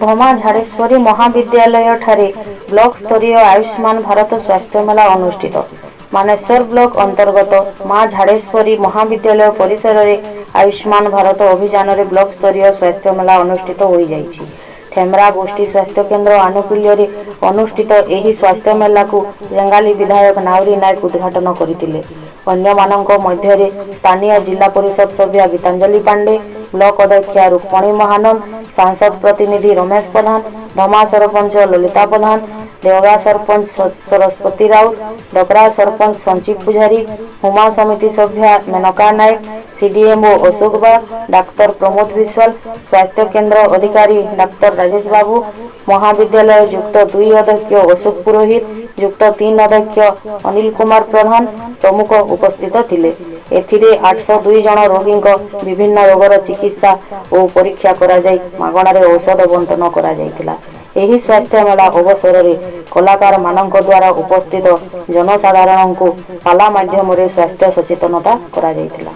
ଧମା ଝାଡ଼େଶ୍ୱରୀ ମହାବିଦ୍ୟାଳୟ ଠାରେ ବ୍ଲକ ସ୍ତରୀୟ ଆୟୁଷ୍ମାନ ଭାରତ ସ୍ୱାସ୍ଥ୍ୟ ମେଳା ଅନୁଷ୍ଠିତ। ମାନେଶ୍ୱର ବ୍ଲକ ଅନ୍ତର୍ଗତ ମା ଝାଡ଼େଶ୍ୱରୀ ମହାବିଦ୍ୟାଳୟ ପରିସରରେ ଆୟୁଷ୍ମାନ ଭାରତ ଅଭିଯାନରେ ବ୍ଲକ ସ୍ତରୀୟ ସ୍ୱାସ୍ଥ୍ୟ ମେଳା ଅନୁଷ୍ଠିତ ହୋଇଯାଇଛି। ଠେମରା ଗୋଷ୍ଠୀ ସ୍ୱାସ୍ଥ୍ୟକେନ୍ଦ୍ର ଆନୁକୂଲ୍ୟରେ ଅନୁଷ୍ଠିତ ଏହି ସ୍ୱାସ୍ଥ୍ୟ ମେଳାକୁ ରେଙ୍ଗାଲି ବିଧାୟକ ନାଉରୀ ନାୟକ ଉଦ୍ଘାଟନ କରିଥିଲେ। ଅନ୍ୟମାନଙ୍କ ମଧ୍ୟରେ ସ୍ଥାନୀୟ ଜିଲ୍ଲା ପରିଷଦ ସଭ୍ୟା ଗୀତାଞ୍ଜଳି ପାଣ୍ଡେ, ବ୍ଲକ ଅଧ୍ୟକ୍ଷା ରୁକ୍ମଣୀ ମହାନନ୍ଦ, ସାଂସଦ ପ୍ରତିନିଧି ରମେଶ ପ୍ରଧାନ, ଧମା ସରପଞ୍ଚ ଲଲିତା ପ୍ରଧାନ, ଦେଓଗାଁ ସରପଞ୍ଚ ସରସ୍ୱତୀ ରାଉତ, ଡକରା ସରପଞ୍ଚ ସଞ୍ଜୀବ ପୂଜାରୀ, ହୁମା ସମିତି ସଭ୍ୟା ମେନକା ନାୟକ, ସିଡିଏମ୍ଓ ଅଶୋକ ବାଗ, ଡାକ୍ତର ପ୍ରମୋଦ ବିଶ୍ୱାଳ, ସ୍ୱାସ୍ଥ୍ୟ କେନ୍ଦ୍ର ଅଧିକାରୀ ଡାକ୍ତର ରାଜେଶ ବାବୁ, ମହାବିଦ୍ୟାଳୟ ଯୁକ୍ତ 2 ଅଧ୍ୟକ୍ଷ ଅଶୋକ ପୁରୋହିତ, ଯୁକ୍ତ 3 ଅଧ୍ୟକ୍ଷ ଅନିଲ କୁମାର ପ୍ରଧାନ ପ୍ରମୁଖ ଉପସ୍ଥିତ ଥିଲେ। ଏଥିରେ 802 ଜଣ ରୋଗୀଙ୍କ ବିଭିନ୍ନ ରୋଗର ଚିକିତ୍ସା ଓ ପରୀକ୍ଷା କରାଯାଇ ମାଗଣାରେ ଔଷଧ ବଣ୍ଟନ କରାଯାଇଥିଲା। ଏହି ସ୍ୱାସ୍ଥ୍ୟ ମେଳା ଅବସରରେ କଳାକାରମାନଙ୍କ ଦ୍ୱାରା ଉପସ୍ଥିତ ଜନସାଧାରଣଙ୍କୁ ପାଲା ମାଧ୍ୟମରେ ସ୍ୱାସ୍ଥ୍ୟ ସଚେତନତା କରାଯାଇଥିଲା।